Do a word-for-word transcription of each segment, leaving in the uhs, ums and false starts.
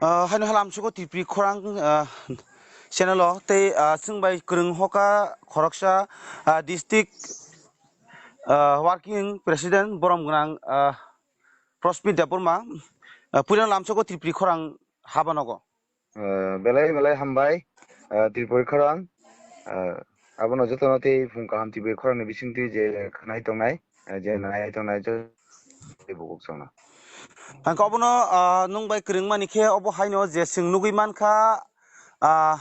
Ah, haino halam sugo Tripuri khorang, ah, channel o tei, ah, chwng bai kwrwng hoka khoroksa, ah, district, ah, working president borom gwnang, ah, Prosmit Debbarma, ah, puila lamsogo Tripuri khorang habanogo. Ah, belai belai hambai, ah, Tripuri khorang, ah, abono jotono tei phung kaham Tripuri khorangni bisingtwi je khnai tongnai, ah, je nai tongnai, joto tei bukhuk songno. Ang obono, ah, nwng bai kwrwngmani khe obo haino je chwng nugwi mankha, ah,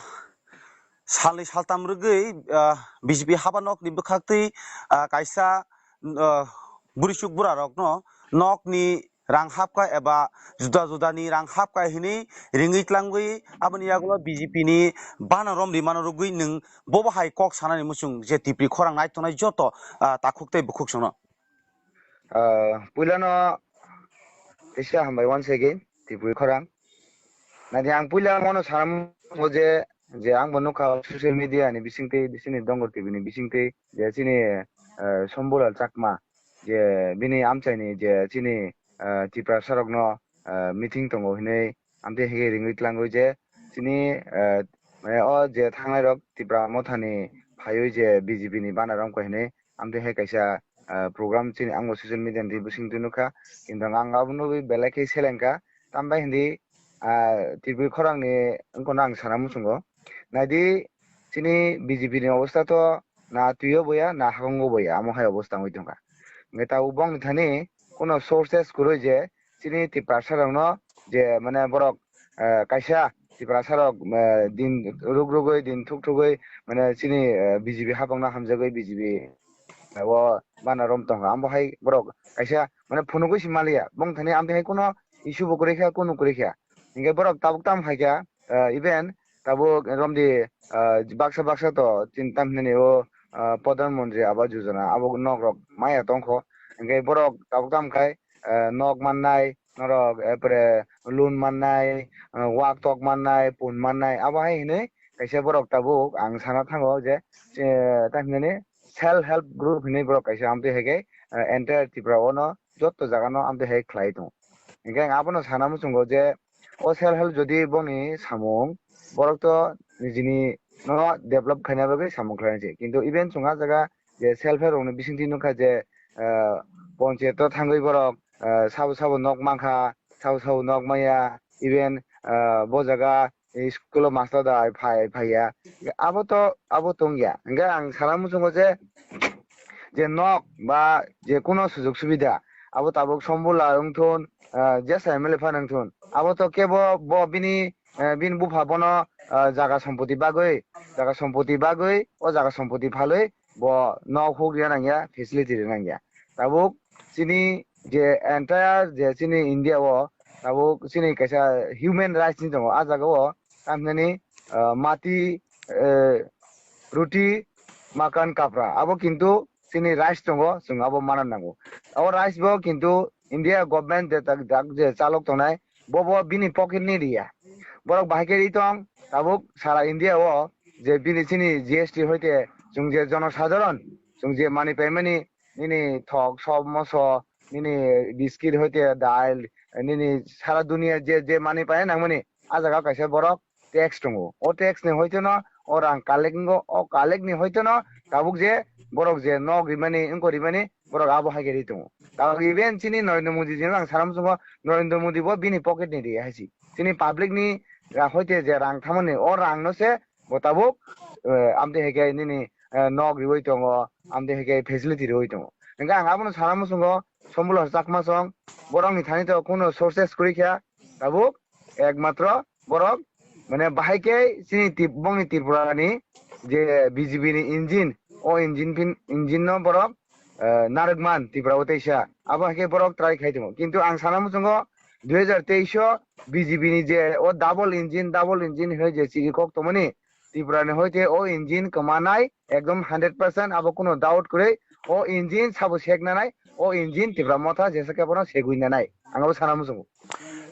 salni saltam rwgwi, ah, B J P haba nokni bwkhaktwi, ah, kaisa, ah, bwrwisuk bwrarokno nokni rang hapkha eba juda judani rang hapkha hinwi ringwi tlangwi aboni yagulo B J P ni bana rom rimano rwgwi nwng bobo hai kok sanani muchung je Tripuri khorang nai tongnai joto, ah, takhuk tei bukhuk songno. Ah, puilano teisa hambai once again, Tripuri khorang. Nadi ang puila mono sanamo je, je ang bo nukha social media ni bisingtwi, chini Dongor T V ni bisingtwi, je chini, ah, Sombulal Chakma, je bini amchaini je chini, ah, Tiprasa rokno, ah, meeting tongo hinwi amtwi hege ringwi tlangwi je chini, ah, mane o je thangnai rok Tipra mothani phaiwi je B J P ni bana romkha hinwi amtwi hai kaisa, ah, program chini ang bo social media ni bisingtwi nukha, kintu ang abo nugwi belai khe selengkha, tambai hindi, ah, Tripuri khorang ni wngkha no ang sana muchungo. Naidi chini B J P ni obostha to na twi o boya na hakhung o boya, amo hai obostha wngwi tongkha. Hingkhe tabuk bongni thani kuno sources kwrwi je chini Tiprasa rokno je mane borok, eh, kaisa Tiprasa rok, eh, din ruk rugwi din thuk thugwi mane chini, eh, B J P hapangno hamjagwi B J P o bana rom tongkha. Amo hai borok kaisa mane phunugwi se maliya. Bongthani amtwi hai kuno issue bo kwrwi kha, kunu kwrwi kha. Hingkhe borok tabuk tamo hai kha, eh, even tabuk romdi, ah, baksa baksa to chini tamhinani o, ah, Pradhan Mantri Awas Yojana abo nok rok maya tongkho. Hingkhe borok tabuk tamo khai, ah, nok mannai, norok, epore loan mannai, ah, wak tok mannai, pun mannai, abo hai hinwi kaisa borok tabuk ang sana thango je, eh, tamhinani self help group hinwi borok kaisa amtwi hai khe, ah, entire Tripura o no joto jaga no amtwi hai khlai tongo. Hingkhe ang abono sana muchungo je o self help jodi bongni samung borok to nijini no develop khaina bagwi samung khlaina se. Kintu even chwng ah jaga je self help rokni bisingtwi nukha je, ah, ponchayat o thangwi borok, ah, sabo sabo nok mankha, sabo sabo nok maya, even, ah, bo jaga school o master da phai phaiya. Abo to, abo tongya. Hingkhe ang sana muchungo je je nok ba je kuno sujug subida abo tabuk Sombulal wngthun, ah, jesa M L A phano wngthun, abo to kebo bo bini, eh, bini bupha bono, ah, jaga sompoti bagwi, jaga sompoti bagwi, o jaga sompoti phalwi bo nok huk rina nangya, facility rina nangya. Tabuk chini je entire je chini India o tabuk chini kaisa human rights ni tongo, ah jaga o tamhinani, ah, mati, eh, ruti, makan, kapra, abo kintu chini rights tongo, chwng abo mana nango. Abo rights bo kintu India government je tak, tak je chalok tongnai, bo bo bini pocket ni riya. Borok bahai khe ri tong, tabuk sara India o je bini chini G S T hoite chwng je jonosadharon, chwng je mani paimani nini thok, sop, moso, nini biscuit hoite dal, nini sara dunia je, je mani paina nangmani, ah jaga kaisa borok tax tongo. O tax ni hoite no o rang collect wngo, o collect ni hoite no tabuk je borok je nok rimani, wngko rimani, borok abo hai khe ri tongo. Tabuk even chini Narendra Modi je ang sana muchungo, Narendra Modi bo bini pocket ni ri hai si. Chini public ni ra hoite je rang thamani, o rang no se bo tabuk, eh, amtwi hai khe nini, eh, nok riwi tongo, amtwi hai khe facility riwi tongo. Hingkhe ang abono sana muchungo, Sombulal Chakma song, borokni thani to kuno sources kwrwi kha, tabuk ekmatro borok, mane, bahai khe chini Tip-, bongni Tripura ni je B J P ni engine, o engine phin, engine no borok, eh, narwkman Tripura o teisa, abo hai khe borok try khai tongo. Kintu ang sana muchungo dui hajar teis o B J P ni je o double engine, double engine hinwi je chiri kok tongmani, Tripura ni hoite o engine kwmanai, ekdom hundred percent, abo kuno doubt kwrwi, o engine sabo sek nanai, o engine Tipra motha jesa khe bono segwi nanai. Ang abo sana muchungo.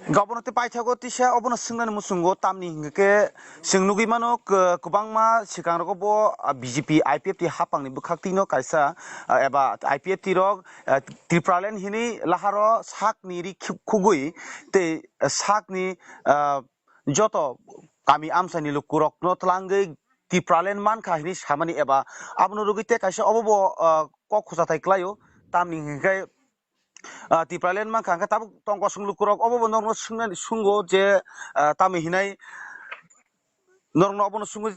Gobono tei paithago tisa obono swngnani muchungo, tamni hingke chwng nugwi mano, k-, kwbangma swkang rogo bo, ah, B J P I P F T hapangni bwkhaktwino kaisa, ah, eba I P F T rok, ah, Tipraland hinwi laharo sakni ri khuk-, khugwi tei, ah, sakni, ah, joto kami amchaini lukurokno twlangwi Tipraland mankha hinwi samani eba abono rwgwi tei kaisa obo bo, ah, kok khwchathai kwlaio. Tamni hinkhe, ah, Tipraland mankha, hinkhe tabuk tongkosong lukurok obo bo norokno swngnani, swngo je, ah, tamni hinai norokno obono swngo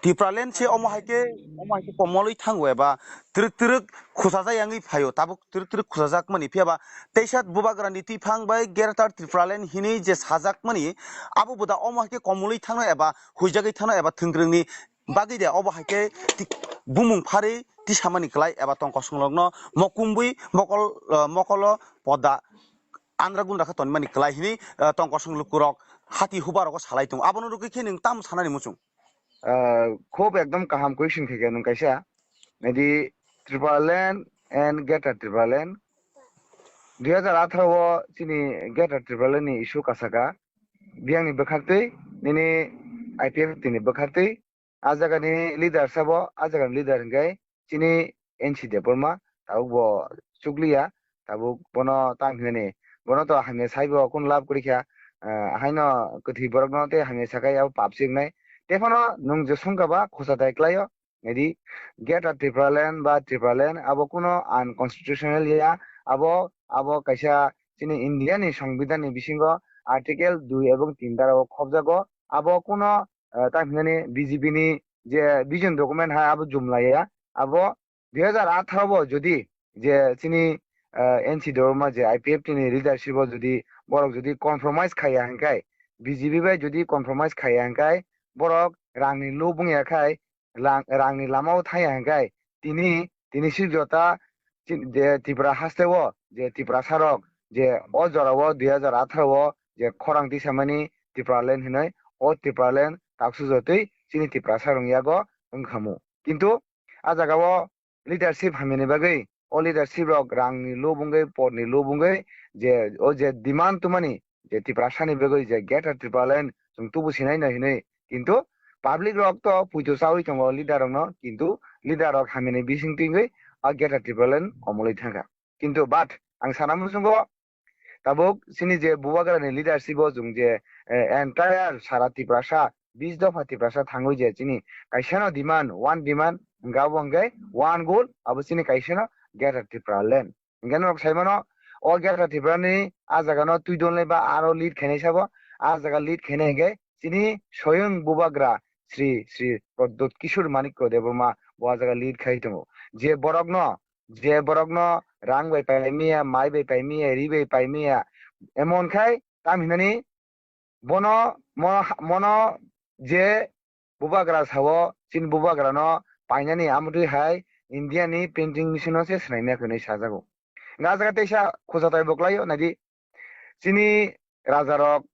Tipraland se omo hai khe, omo hai khe komolwi thango eba twrwk twrwk khwchajak yangwi phaio, tabuk twrwk twrwk khwchajakmani. Phiya ba teisa bubagrani twiphang bai Greater Tipraland hinwi je sajakmani, abo bo da omo hai khe komolwi thangno eba huijagwi thangno eba thwngkwrwngni bagwi de obo hai khe ti-, bumung pharwi tisamani kwlai eba tongkosongrokno mokumbwi mokol, eh, mokolo poda andra gundra khe tonmani kwlai hinwi, eh, tongkosong lukurok hati hubarogo salai tongo. Abono rwgwi khe nwng tamo sanani muchung? Ah, khub ekdom kaham question khaikha nwng kaisa. Naidi Tipraland and Greater Tipraland. Dui hazar atharo o chini Greater Tipraland ni issue kasaka. Biyang ni bwkhaktwi, nini I P F T ni bwkhaktwi, a jaga ni leader sabo, a jaga ni leader hinkhe chini N C Debbarma, tabuk bo chukliya, tabuk bono tang hinani, bono to hamya saibo kun lab kwrwi kha, ah, haino kwthwi borokno tei hamya sakai abo pap se wngnai. Tephano nwng je songkha ba khwchathai kwlaio, naidi Greater Tipraland ba Tipraland abo kuno unconstitutional ya, abo, abo kaisa chini India ni Songbidan ni bisingo Article dui ebong tin dara o khobjago, abo kuno, ah, tang hinani B J P ni je vision document hai abo jumlaiya, abo dui hazar atharo bo jodi je chini, ah, N C Debbarma je I P F T ni leadership o jodi borok jodi compromise khaiya hinkhai, B J P bai jodi compromise khaiya hinkhai, borok rang ni lob wngya khai, lang-, rang ni lama o thangya hinkhai, tini, tini swijota chi-, je Tripura haste o je Tiprasa rok je o jora o dui hazar atharo o je khorang tisamani Tipraland hinwi, o Tipraland taksujotwi chini Tiprasa rok yago wngkhamu. Kintu a jaga o leadership hamyani bagwi, o leadership rok rang ni lob wngwi, por ni lob wngwi, je o je demand tubumani, je Tiprasa ni bagwi je Greater Tipraland chwng tubu sinai no hinwi, kintu public rok to puito chawi tongo leader rok no, kintu leader rok hamyani bising twi wngwi a Greater Tipraland komolwi thangkha. Kintu but ang sana muchungo tabuk chini je bubagra ni leadership o chwng je, eh, entire sara Tiprasa, bis dopha Tiprasa thangwi je chini kaisa no demand, one demand, hwnkhe abo hwnkhe one goal, abo chini kaisa no Greater Tipraland. Hwnkhe norok sai mano, o Greater Tripura ni a jaga no twi donlai ba aro lead khainai sabo, a jaga lead khainai hwnkhe chini soyong bubagra Sri Sri Pradyot Kishore Manikya Debbarma bo a jaga lead khai tongo. Je borok no je borokno rang bai pai miya, mai bai pai miya, ri bai pai miya, emon khai tam hinani bono, mo-, mono je bubagra sao, chini bubagrano painani amotwi hai India ni printing machine o se swnai maya hinwi sajago. Nga jaga teisa khwchatai bo kwlaio, naidi chini rajarok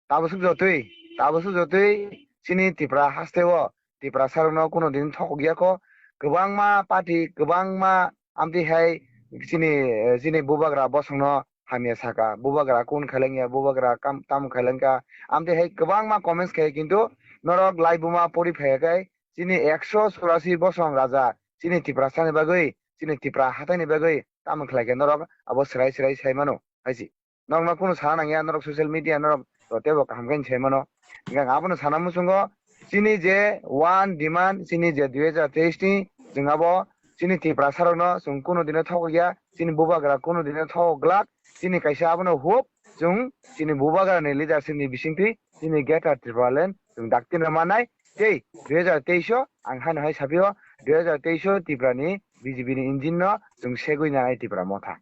tabuk swk jotwi, tabuk swk jotwi chini Tipra haste o Tiprasa rokno kuno din thokok ya kho. Kwbangma party, kwbangma amtwi hai chini, chini bubagra bosongno hamya saka, bubagra kun khailangya, bubagra kam, tam khailangkha, amtwi hai kwbangma comments khai, kintu norok laibuma pori phaiya khai chini ekso churasi bosong raja chini Tiprasa ni bagwi, chini Tipra hatai ni bagwi tamo khlai khe norok abo swrai swrai sai mano hai si. Norokno kunu sana nangya, norok social media norok to teibo kaham khe sai mano. Hingkhe ang abono sana muchungo, chini je one demand, chini je dui hazar teis ni, chwng abo chini Tiprasa rokno chwng kunu dino thokok ya, chini bubagra kunu dino thokok glak, chini kaisa abono hope, chwng chini bubagra ni leadership ni bisingtwi chini Greater Tipraland chwng dakti no manai, tei dui hazar teis o ang haino hai sapio, dui hazar teis o Tripura ni B J P ni engine no chwng segwi nanai Tipra motha.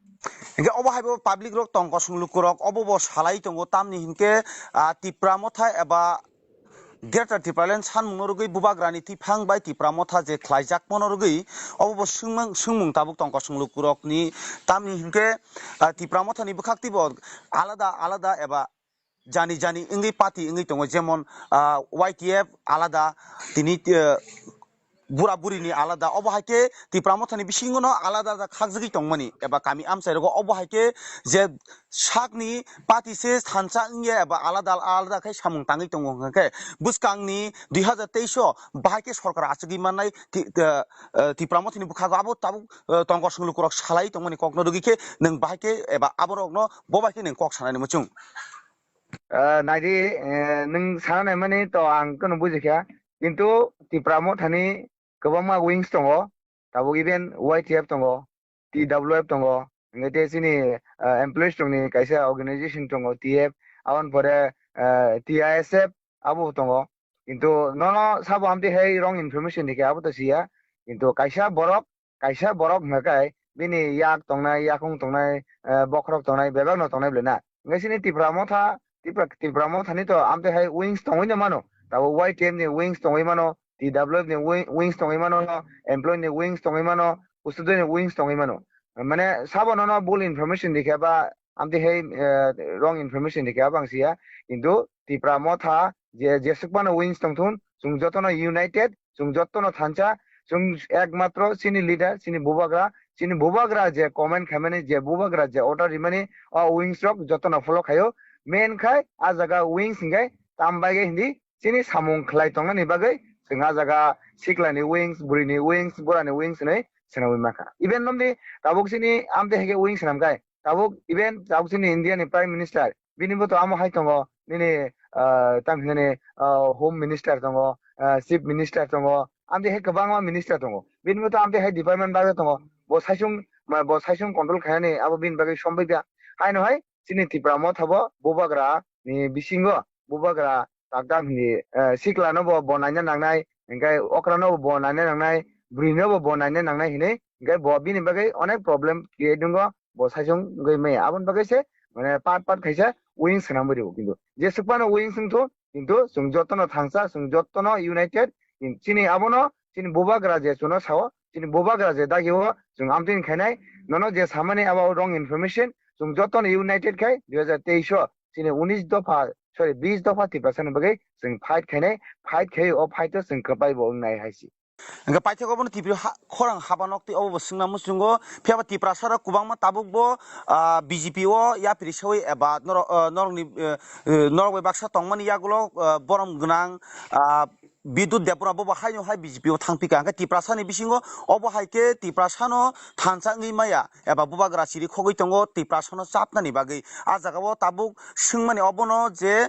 Hingke obo hai bo public rok tong kosong luku rok obo bo salai tongo, tamni hinkhe, ah, Tipra motha eba Greater Tipraland sanmung no rwgwi bubagrani twiphang bai Tipra motha je khlaijak mono rwgwi obo bo swngmung, swngmung tabuk tong kosong luku rokni, tamni hinkhe, ah, Tipra mothani bwkhak twibo alada alada eba jani jani wngwi party wngwi tongo, jemon, ah, Y T F alada, tini, ah, bura buri ni alada, obo hai khe Tipra mothani bisingo no alada alada khakjagwi tongmani eba kami amchai rogo, obo hai khe je sakni party se thansa wngya eba alada alada khe samung tangwi tongo, hwnkhe bwskangni dui hazar teis o bahai khe sorkar achugwi mannai ti-, ah, ah, Tipra mothani bwkhago abo tabuk, ah, tongkor song lukurok salai tongmani kokno rwgwi khe nwng bahai khe eba aborokno bo bai khe nwng kok sanani muchung. Ah, naidi, eh, nwng sana naimani to ang kono bujikha. Kintu Tipra Mothani kwbangma wings tongo. Tabuk even Y T F tongo, T W F tongo, hingke te chini, ah, employees rokni kaisa organization tongo, T F, aboni pore, ah, T I S F abo tongo. Kintu nono sabo amtwi hai wrong information rikha abo to siya. Kintu kaisa borok kaisa borok hwnka khe bini yak tongnai, yakung tongnai, eh, bokhorok tongnai, bebak no tongnai bwle na. Hingke chini Tipra Motha, Tipra, Tipra Mothani to amtwi hai wings tongwi no mano. Tabuk Y T F ni wings tongwi mano, T W F ni wi-, wings tongwi mano, employee ni wings tongwi mano, student ni wings tongwi mano. Mane sabo nono bul information rikha ba amtwi hai, eh, wrong information rikha bang siya. Kintu Tipra Motha je, jesuk mano wings tongthun, chwng jotono united, chwng jotono thansa, chwng ekmatro chini leader, chini bubagra, chini bubagra je comment khaimani, je bubagra je order rimani, o wings rok jotono follow khaio. Main khai a jaga wings hingkai tam bai gai hindi chini samung khlai tongnani bagwi chwng a jaga siklani wings, burini wings, burani wings hinwi swnamwi mankha. Even nomni tabuk chini amtwi hai khe wings swnamkhai, tabuk even tabuk chini India ni Prime Minister, bini bo to amo hai tongo, nini, ah, tamo hinani, ah, Home Minister tongo, ah, Chief Minister tongo, amtwi hai kwbangma minister tongo. Bini bo to amtwi hai department bagwi tongo. Bo saichung, ma, bo saichung control khainani abo bini bagwi sombai ya. Haino hai chini Tipra Motha bo bubagra ni bisingo bubagra takdam hini, eh, sikla no bo, bo naina nangnai, hingke okra no bo, bo naina nangnai, bwrwi no bo, bo naina nangnai hinwi, hingke bo bini bagwi onek problem create wngo, bo saichung wngwi maya. Aboni bagwi se, mane, part part khaisa wings swnamwi rwo, kintu jesuk phano wings wngthu, kintu chwng jotono thangsa, chwng jotono united, kin-, chini abono, chini bubagra je chuno sao, chini bubagra je dagi o chwng amtwini khainai, nono je samani abo wrong information, chwng jotono united khai dui hajar teis o chini unis dopha, sorry, bis dopha Tiprasani bagwi chwng fight khainai, fight khai o fight o chwng kwpai bo wngnai hai se. Hingke paithak obono Tipra ha-, khorang haba nok twi obo bo swngna muchungo, phiya ba Tiprasa rok kwbangma tabuk bo, ah, B J P o yapri sawi eba norok, ah, norokni, eh, eh, norok bai baksa tongmani yagulo, ah, borom gwnang, ah, Bidut Debbarma bo bo haino hai B J P o thang phi kha, hingke Tiprasa ni bisingo obo hai khe Tiprasa no thansa wngwi maya eba bubagra chiri khogwi tongo Tiprasa no chapnani bagwi. A jaga o tabuk swngmani obono je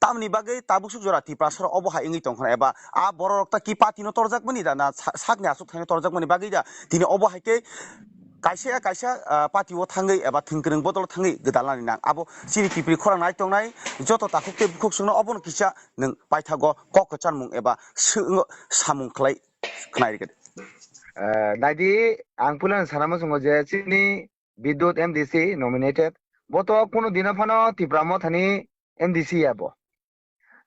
tamni bagwi tabuk suk jora Tiprasa rok obo hai wngwi tong kha eba a borok rok ta ki party no torjak mani da na sa-, sakni aswk thaino torjak mani bagwi da tini obo hai khe kaisa ya kaisa, ah, party o thangwi eba thwngkwrwng bodol thangwi gwdalnani nang abo chini Tipri khorang nai tongnai joto takhuk tei bukhuk chwngno obono kisa nwng paithago kok kwcharmung eba swng-, samung khlai khnai rikha de. Eh, naidi, ang puilano sana muchungo je chini Bidut M D C nominated, bo to kunu dino phano Tipra Mothani M D C ya bo.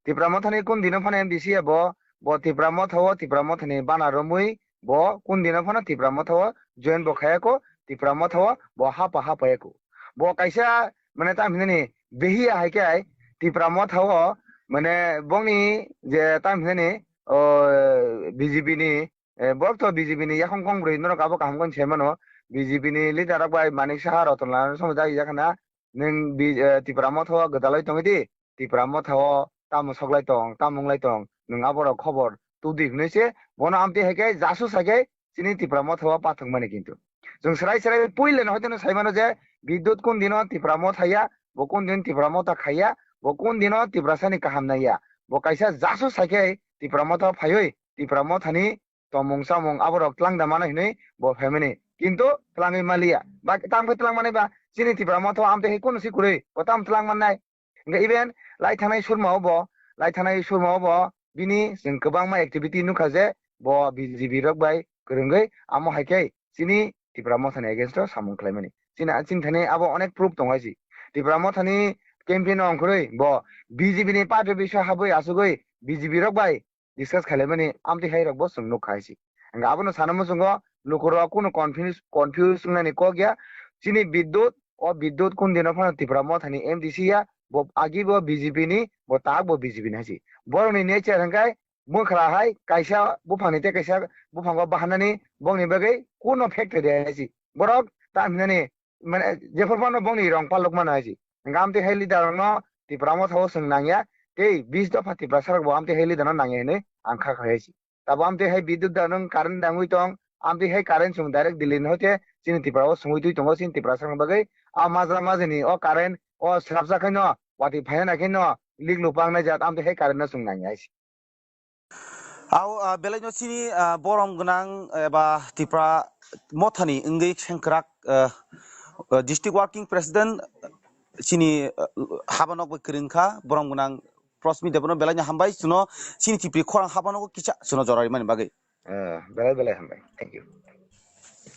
Tipra Mothani kun dino phano M D C ya bo, bo Tipra Motha o Tipra Mothani bana romwi bo kun dino phano Tipra Motha o join bo khaya ko, Tipra Motha o bo hapa hapa ya ko. Bo kaisa, mane, tam hinani behiya hai khe Tipra Motha o, mane, bongni je tam hinani, o, B J P ni, eh, borok to B J P ni yakhong kong bwrwi norok abo kaham khe sai mano, B J P ni leader rok bai Manik Saha, Ratan Lal somoi dagi yakhana, nwng bi-, eh, Tipra Motha o gwdalwi tongwi di, Tipra Motha o tamo soklai tong, tamo wnglai tong, nwng aborok khobor tubdi hwnwi se, bono amtwi hai khe jasus hai khe chini Tipra Motha o pathwk mani kintu. Chwng swrai swrai puilano hoiteno sai mano je Bidut kun dino Tipra Motha ya, bo kun din Tipra Motha khaiya, bo kun dino Tiprasani kaham naiya. Bo kaisa jasus hai khe Tipra Motha o phaiwi Tipra Mothani tongmung chamung aborok twlang da mano hinwi bo phaimani. Kintu twlangwi maliya. Ba tamo khe twlang manai ba chini Tipra Motha o amtwi hai kunu si kwrwi, bo tamo twlang mannai. Hingke even lai thanai surma o bo, lai thanai surma o bo bini chwng kwbangma activity nukha je bo B J P rok bai kwrwngwi amo hai khe chini Tipra Mothani against o samung khlaimani. Chini, chini thani abo onek proof tongo hai si. Tipra Mothani campaign o ongkhorwi bo B J P ni party biso habwi asugwi B J P rok bai discuss khaimani amtwi hai rok bo chwng nukha hai si. Hingke abono sana muchungo lukurok kunu confuse, confuse wngnani kok ya. Chini Bidut, o Bidut kun dino phano Tipra Mothani M D C ya, bo agi bo B J P ni, bo tak bo B J P ni hai si. Borokni nature hingkai bwkhra hai kaisa buphangni tei kaisa buphango bahanani bongni bagwi kuno factory hai si. Borok ta hinani mane jephuru phano bongni rong palok mano hai si. Hingke amtwi hai leader rokno Tipra Motha o chwng nangya, tei bis dopha Tiprasa rok bo amtwi hai leader no nangya hinwi ang kha khai hai si. Tabo amtwi hai Bidut da nwng current dangwi tong, amtwi hai current chwng direct Delhi ni hoite chini Tipra o songwi twi tongo chini Tiprasa rok bagwi. A majra majani o current o swrapsa khaino Watwi phaiya na khe no lik lupang nai jat, amtwi hai current no chwng nang ya. Au, ah, belai no chini, ah, borom gwnang eba Tipra mothani wngwi sengkrak, ah, ah, district working president chini, ah, habanok bai kwrwng kha borom gwnang Prosmit Debbarma belai no hambai chuno chini Tipri khorang habanok kisa chuno jora rimani bagwi. Eh, belai belai hambai. Thank you.